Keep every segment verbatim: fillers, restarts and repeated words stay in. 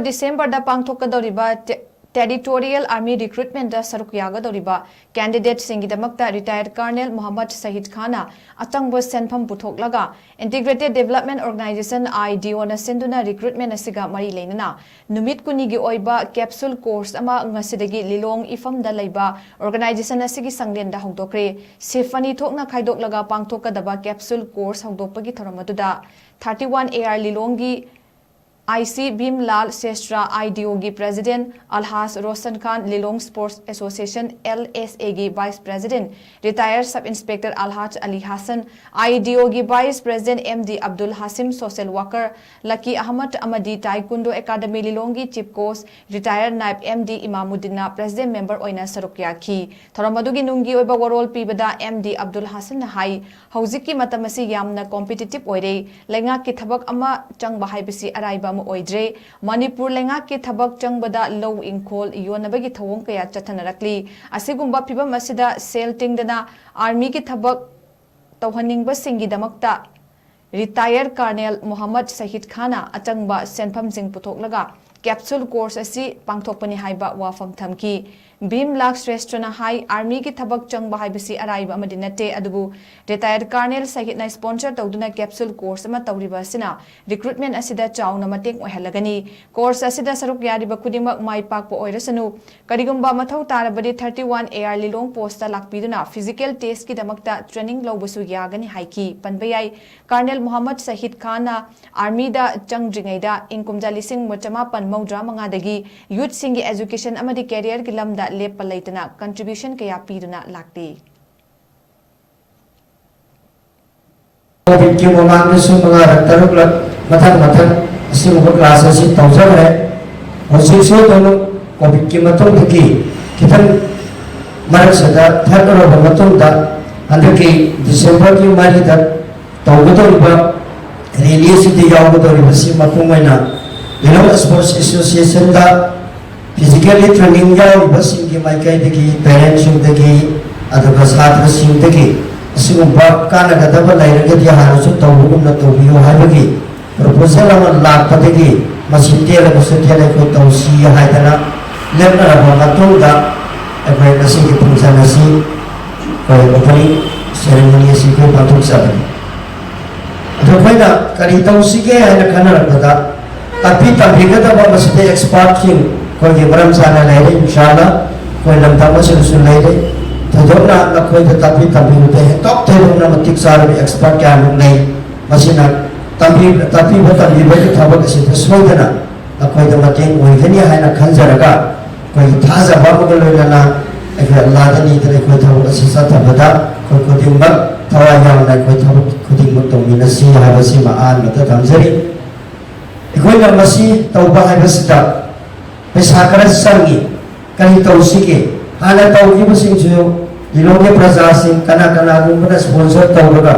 ꯗꯤꯁꯦꯝꯕꯔꯗ ꯄꯥꯡꯊꯣꯛꯀꯗꯧꯔꯤꯕ ꯇꯦ-, Territorial Army Recruitmentꯇ ꯁꯔꯨꯛ ꯌꯥꯒꯗꯧꯔꯤꯕ candidateꯁꯤꯡꯒꯤꯗꯃꯛꯇ retired Colonel ꯃꯣꯍꯝꯃꯗ ꯁꯍꯤꯗ ꯈꯥꯟꯅ ꯑꯆꯪꯕ ꯁꯦꯟꯐꯝ ꯄꯨꯊꯣꯛꯂꯒ Integrated Development Organization, IDOꯅ ꯁꯤꯟꯗꯨꯅ recruitment ꯑꯁꯤꯒ ꯃꯔꯤ ꯂꯩꯅꯅ ꯅꯨꯃꯤꯠ ꯀꯨꯟꯅꯤꯒꯤ ꯑꯣꯏꯕ capsule course ꯑꯃ ꯉꯁꯤꯗꯒꯤ ꯂꯤꯂꯣꯡ ꯏꯐꯝꯗ ꯂꯩꯕ organization ꯑꯁꯤꯒꯤ ꯁꯪꯂꯦꯟꯗ ꯍꯧꯗꯣꯛꯈ꯭ꯔꯦ꯫ Shift ꯑꯅꯤ ꯊꯣꯛꯅ ꯈꯥꯏꯗꯣꯛꯂꯒ ꯄꯥꯡꯊꯣꯛꯀꯗꯕ capsule course ꯍꯧꯗꯣꯛꯄꯒꯤ ꯊꯧꯔꯝ ꯑꯗꯨꯗ thirty one AR ꯂꯤꯂꯣꯡꯒꯤ IC ꯚꯤꯝꯂꯥꯜ ꯁ꯭ꯔꯦꯁꯇ꯭ꯔ, IDOꯒꯤ President ꯑꯜꯍꯥꯖ Roshan ꯈꯥꯟ, ꯂꯤꯂꯣꯡ Sports Association, LSAꯒꯤ Vice President retired Sub Inspector ꯑꯜꯍꯥꯖ ꯑꯂꯤ Hasan, IDOꯒꯤ Vice President MD Abdul ꯍꯥꯁꯤꯝ, social worker ꯂꯀꯤ Ahmad ꯑꯃꯗꯤ Taekwondo Academy ꯂꯤꯂꯣꯡꯒꯤ Chief Coach retired ꯅꯥꯏꯕ MD ꯏꯃꯥꯃꯨꯗꯤꯟꯅ President Member ꯑꯣꯏꯅ ꯁꯔꯨꯛ ꯌꯥꯈꯤ꯫ ꯊꯧꯔꯝ ꯑꯗꯨꯒꯤ ꯅꯨꯡꯒꯤ ꯑꯣꯏꯕ ꯋꯥꯔꯣꯜ ꯄꯤꯕꯗ MD ꯑꯕꯗꯨꯜ ꯍꯥꯁꯟꯅ ꯍꯥꯏ, ꯍꯧꯖꯤꯛꯀꯤ ꯃꯇꯝ ꯑꯁꯤ ꯌꯥꯝꯅ competitive ꯑꯣꯏꯔꯦ꯫ ꯂꯩꯉꯥꯛꯀꯤ ꯊꯕꯛ ꯑꯃ ꯆꯪꯕ ꯍꯥꯏꯕꯁꯤ ꯑꯔꯥꯏꯕ ꯑꯃ ꯑꯣꯏꯗ꯭ꯔꯦ꯫ ꯃꯅꯤꯄꯨꯔ ꯂꯩꯉꯥꯛꯀꯤ ꯊꯕꯛ ꯆꯪꯕꯗ ꯂꯧ ꯏꯪꯈꯣꯜ ꯌꯣꯟꯅꯕꯒꯤ ꯊꯧꯑꯣꯡ ꯀꯌꯥ ꯆꯠꯊꯅꯔꯛꯂꯤ꯫ ꯑꯁꯤꯒꯨꯝꯕ ꯐꯤꯚꯝ ꯑꯁꯤꯗ ꯁꯦꯜ ꯇꯤꯡꯗꯅ armyꯒꯤ ꯊꯕꯛ ꯇꯧꯍꯟꯅꯤꯡꯕꯁꯤꯡꯒꯤꯗꯃꯛꯇ retired Colonel ꯃꯣꯍꯝꯃꯗ ꯁꯍꯤꯗ ꯈꯥꯟꯅ ꯑꯆꯪꯕ ꯁꯦꯟꯐꯝꯁꯤꯡ ꯄꯨꯊꯣꯛꯂꯒ capsule course ꯑꯁꯤ ꯄꯥꯡꯊꯣꯛꯄꯅꯤ ꯍꯥꯏꯕ ꯋꯥꯐꯝ ꯊꯝꯈꯤ꯫ ꯚꯤꯝꯂꯥꯜ ꯁ꯭ꯔꯦꯁꯇ꯭ꯔꯅ ꯍꯥꯏ, armyꯒꯤ ꯊꯕꯛ ꯆꯪꯕ ꯍꯥꯏꯕꯁꯤ ꯑꯔꯥꯏꯕ ꯑꯃꯗꯤ ꯅꯠꯇꯦ, ꯑꯗꯨꯕꯨ retired Colonel ꯁꯍꯤꯗꯅ sponsor ꯇꯧꯗꯨꯅ capsule course ꯑꯃ ꯇꯧꯔꯤꯕ ꯑꯁꯤꯅ recruitment ꯑꯁꯤꯗ ꯆꯥꯎꯅ ꯃꯇꯦꯡ ꯑꯣꯏꯍꯜꯂꯒꯅꯤ꯫ Course ꯑꯁꯤꯗ ꯁꯔꯨꯛ ꯌꯥꯔꯤꯕ ꯈꯨꯗꯤꯡꯃꯛ ꯃꯥꯏ ꯄꯥꯛꯄ ꯑꯣꯏꯔꯁꯅꯨ꯫ ꯀꯔꯤꯒꯨꯝꯕ ꯃꯊꯧ ꯇꯥꯔꯕꯗꯤ thirty one AR ꯂꯤꯂꯣꯡ postꯇ ꯂꯥꯛꯄꯤꯗꯨꯅ physical testꯀꯤꯗꯃꯛꯇ training ꯂꯧꯕꯁꯨ ꯌꯥꯒꯅꯤ ꯍꯥꯏꯈꯤ꯫ ꯄꯟꯕ ꯌꯥꯏ, Colonel ꯃꯣꯍꯝꯃꯗ ꯁꯍꯤꯗ ꯈꯥꯟꯅ armyꯗ ꯆꯪꯗ꯭ꯔꯤꯉꯩꯗ ꯏꯪ ꯀꯨꯝꯖꯥ ꯂꯤꯁꯤꯡ ꯑꯃ ꯆꯃꯥꯄꯟ ꯃꯧꯗ꯭ꯔꯥ ꯃꯉꯥꯗꯒꯤ youthꯁꯤꯡꯒꯤ education ꯑꯃꯗꯤ careerꯒꯤ ꯂꯝꯗ ꯂꯦꯞꯄ ꯂꯩꯇꯅ contribution ꯀꯌꯥ ꯄꯤꯗꯨꯅ ꯂꯥꯛꯂꯤ꯫ ꯀꯣꯚꯤꯗꯀꯤ ꯃꯃꯥꯡꯗꯁꯨ ꯃꯉꯥꯔꯛ ꯇꯔꯨꯛꯂꯛ ꯃꯊꯪ ꯃꯊꯪ ꯑꯁꯤꯒꯨꯝꯕ class ꯑꯁꯤ ꯇꯧꯖꯈ꯭ꯔꯦ꯫ ꯍꯧꯖꯤꯛꯁꯨ ꯑꯗꯨꯝ ꯀꯣꯚꯤꯗꯀꯤ ꯃꯇꯨꯡꯗꯒꯤ ꯈꯤꯇꯪ ꯃꯔꯛꯁꯤꯗ ꯊꯠꯂꯨꯔꯕ ꯃꯇꯨꯡꯗ ꯍꯟꯗꯛꯀꯤ ꯗꯤꯁꯦꯝꯕꯔꯒꯤ ꯃꯔꯤꯗ ꯇꯧꯒꯗꯧꯔꯤꯕ rally ꯑꯁꯤꯗ ꯌꯥꯎꯒꯗꯧꯔꯤꯕꯁꯤ ꯃꯄꯨꯡ ꯑꯣꯏꯅ ꯂꯤꯂꯣꯡ Sports Associationꯗ physically training ꯌꯥꯎꯔꯤꯕꯁꯤꯡꯒꯤ ꯃꯥꯏꯀꯩꯗꯒꯤ, parentꯁꯤꯡꯗꯒꯤ, ꯑꯗꯨꯒ ꯁꯥꯇ꯭ꯔꯁꯤꯡꯗꯒꯤ ꯑꯁꯤꯒꯨꯝꯕ ꯀꯥꯟꯅꯒꯗꯕ ꯂꯩꯔꯒꯗꯤ ꯍꯥꯟꯅꯁꯨ ꯇꯧꯕꯒꯨꯝꯅ ꯇꯧꯕꯤꯌꯨ ꯍꯥꯏꯕꯒꯤ proposal ꯑꯃ ꯂꯥꯛꯄꯗꯒꯤ ꯃꯁꯤ ꯇꯦꯜꯂꯕꯁꯨ ꯇꯦꯜꯂꯦ, ꯑꯩꯈꯣꯏ ꯇꯧꯁꯤ ꯍꯥꯏꯗꯅ ꯂꯦꯞꯅꯔꯕ ꯃꯇꯨꯡꯗ ꯑꯩꯈꯣꯏ ꯉꯁꯤꯒꯤ ꯐꯪꯁꯟ ꯑꯁꯤ ꯑꯩꯈꯣꯏ ꯑꯣꯄꯅꯤꯡ ꯁꯦꯔꯦꯃꯣꯅꯤ ꯑꯁꯤ ꯑꯩꯈꯣꯏ ꯄꯥꯡꯊꯣꯛꯆꯕꯅꯤ꯫ ꯑꯗꯣ ꯑꯩꯈꯣꯏꯅ ꯀꯔꯤ ꯇꯧꯁꯤꯒꯦ ꯍꯥꯏꯅ ꯈꯟꯅꯔꯛꯄꯗ, ꯇꯥꯛꯄꯤ ꯇꯝꯕꯤꯒꯗꯕ ꯃꯁꯤꯗ ꯑꯦꯛꯁꯄꯥꯔꯠꯁꯤꯡ ꯑꯩꯈꯣꯏꯒꯤ ꯃꯔꯝ ꯆꯥꯅ ꯂꯩꯔꯦ꯫ ꯏꯟꯁꯥꯜꯂꯥ ꯑꯩꯈꯣꯏ ꯂꯝꯗꯝ ꯑꯁꯤꯗꯁꯨ ꯂꯩꯔꯦ꯫ ꯊꯣꯏꯗꯣꯛꯅ ꯅꯈꯣꯏꯗ ꯇꯥꯛꯄꯤ ꯇꯝꯕꯤꯕꯗ ꯍꯦꯟꯗꯣꯛ ꯊꯣꯏꯗꯣꯛꯅ ꯃꯇꯤꯛ ꯆꯥꯔꯕ ꯑꯦꯛꯁꯄꯥꯔꯠ ꯀꯌꯥꯃꯨꯛ ꯂꯩ꯫ ꯃꯁꯤꯅ ꯇꯝꯕꯤ-, ꯇꯥꯛꯄꯤꯕ ꯇꯝꯕꯤꯕꯒꯤ ꯊꯕꯛ ꯑꯁꯤꯗ ꯁꯣꯏꯗꯅ ꯅꯈꯣꯏꯗ ꯃꯇꯦꯡ ꯑꯣꯏꯒꯅꯤ ꯍꯥꯏꯅ ꯈꯟꯖꯔꯒ, ꯑꯩꯈꯣꯏꯒꯤ ꯊꯥꯖꯕ ꯑꯃꯒ ꯂꯣꯏꯅꯅ ꯑꯩꯈꯣꯏ ꯑꯜꯂꯥꯗ ꯅꯤꯗꯅ ꯑꯩꯈꯣꯏ ꯊꯕꯛ ꯑꯁꯤ ꯆꯠꯊꯕꯗ ꯑꯩꯈꯣꯏ ꯈꯨꯗꯤꯡꯃꯛ ꯊꯋꯥꯏ ꯌꯥꯎꯅ ꯑꯩꯈꯣꯏ ꯊꯕꯛ ꯈꯨꯗꯤꯡꯃꯛ ꯇꯧꯃꯤꯟꯅꯁꯤ ꯍꯥꯏꯕꯁꯤꯃ ꯑꯍꯥꯟꯕꯗ ꯊꯝꯖꯔꯤ꯫ ꯑꯩꯈꯣꯏꯅ ꯃꯁꯤ ꯇꯧꯕ ꯍꯥꯏꯕꯁꯤꯗ ꯄꯩꯁꯥ ꯈꯔ ꯆꯪꯏ꯫ ꯀꯔꯤ ꯇꯧꯁꯤꯒꯦ? ꯍꯥꯟꯅ ꯇꯧꯈꯤꯕꯁꯤꯡꯁꯨ ꯂꯤꯂꯣꯡꯒꯤ ꯄ꯭ꯔꯖꯥꯁꯤꯡ ꯀꯅꯥ ꯀꯅꯥꯒꯨꯝꯕꯅ ꯁ꯭ꯄꯣꯟꯁꯔ ꯇꯧꯔꯒ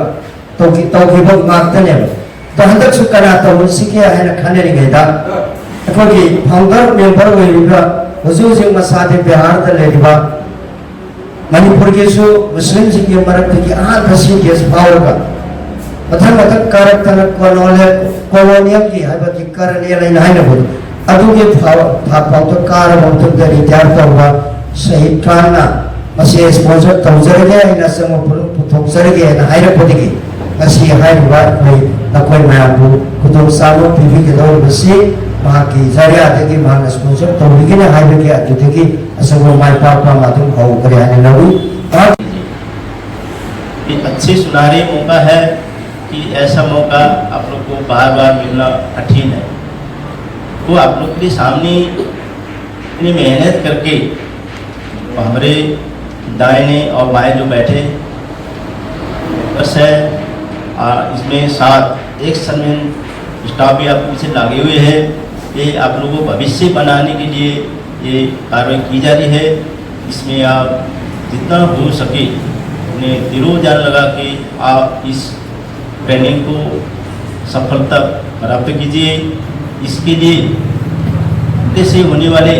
ꯇꯧꯈꯤ-, ꯇꯧꯈꯤꯕ ꯉꯥꯛꯇꯅꯦꯕ꯫ ꯑꯗꯣ ꯍꯟꯗꯛꯁꯨ ꯀꯅꯥ ꯇꯧꯔꯁꯤꯒꯦ ꯍꯥꯏꯅ ꯈꯟꯅꯔꯤꯉꯩꯗ, ꯑꯩꯈꯣꯏꯒꯤ ꯐꯥꯎꯟꯗꯔ ꯃꯦꯝꯕꯔ ꯑꯣꯏꯔꯤꯕ, ꯍꯧꯖꯤꯛ ꯍꯧꯖꯤꯛ ꯃꯁꯥꯗꯤ ꯕꯤꯍꯥꯔꯗ ꯂꯩꯔꯤꯕ, ꯃꯅꯤꯄꯨꯔꯒꯤꯁꯨ ꯃꯨꯁꯂꯤꯝꯁꯤꯡꯒꯤ ꯃꯔꯛꯇꯒꯤ ꯑꯍꯥꯟꯕ ꯁꯤ ꯗꯤ ꯑꯦꯁ ꯐꯥꯎꯔꯒ ꯃꯊꯪ ꯃꯊꯪ ꯀꯥꯔꯛꯇꯅ ꯀꯣꯂꯣꯅꯦꯜ, ꯀꯣꯂꯣꯅꯤꯌꯦꯜꯒꯤ ꯍꯥꯏꯕꯗꯤ ꯀꯔꯅꯦꯜ ꯍꯥꯏꯅ ꯍꯥꯏꯅꯕꯗꯣ, ꯑꯗꯨꯒꯤ ꯐꯥꯎ-, ꯊꯥꯛ ꯐꯥꯎꯗ ꯀꯥꯔꯕ ꯃꯇꯨꯡꯗ ꯔꯤꯇꯥꯌꯔ ꯇꯧꯕ ꯁꯍꯤꯗ ꯈꯥꯟꯅ ꯃꯁꯤ ꯁ꯭ꯄꯣꯟꯁꯔ ꯇꯧꯖꯔꯒꯦ, ꯑꯩꯅ ꯑꯆꯪꯕ ꯄꯣꯠꯂꯨꯝ ꯄꯨꯊꯣꯛꯆꯔꯒꯦꯅ ꯍꯥꯏꯔꯛꯄꯗꯒꯤ ꯉꯁꯤ ꯍꯥꯏꯔꯤꯕ ꯑꯩꯈꯣꯏ ꯅꯈꯣꯏ ꯃꯌꯥꯝꯕꯨ ꯈꯨꯗꯣꯡꯆꯥꯕ ꯄꯤꯕꯤꯒꯗꯧꯔꯤꯕꯁꯤ ꯃꯍꯥꯛꯀꯤ ꯖꯔꯤꯌꯥꯗꯒꯤ ꯃꯍꯥꯛꯅ ꯁ꯭ꯄꯣꯟꯁꯔ ꯇꯧꯕꯤꯒꯅꯤ ꯍꯥꯏꯕꯒꯤ ꯑꯗꯨꯗꯒꯤ ꯑꯆꯧꯕ ꯃꯥꯏ ꯄꯥꯛꯄ ꯑꯃ ꯑꯗꯨꯝ ꯍꯧꯈ꯭ꯔꯦ ꯍꯥꯏꯅ ꯂꯧꯏ꯫ ꯃꯍꯥꯛ एक अच्छे सुनहरे मौका है कि ऐसा मौका आप लोग को बार बार मिलना कठिन है। तो आप लोग के सामने इतनी मेहनत करके तो हमारे दाहिने और बाएं जो बैठे बस है, आ, इसमें साथ एक समय स्टाफ भी आपके पीछे लगे हुए हैं। ये आप लोगों को भविष्य बनाने के लिए ये कार्रवाई की जा रही है। इसमें आप जितना हो सके अपने दिलो जान लगा के आप इस ट्रेनिंग को सफलता प्राप्त कीजिए। इसके लिए उनके से होने वाले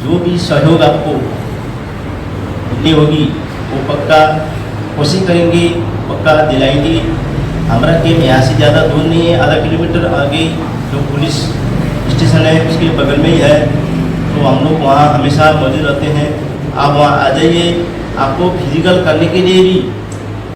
जो भी सहयोग आपको मिलनी होगी, वो पक्का कोशिश करेंगे, पक्का दिलाएंगे। हमारा कैंप यहाँ से ज़्यादा दूर नहीं है, आधा किलोमीटर आगे जो पुलिस स्टेशन है, उसके बगल में ही है। तो हम लोग वहाँ हमेशा मौजूद रहते हैं। आप वहाँ आ जाइए, आपको फिजिकल करने के लिए भी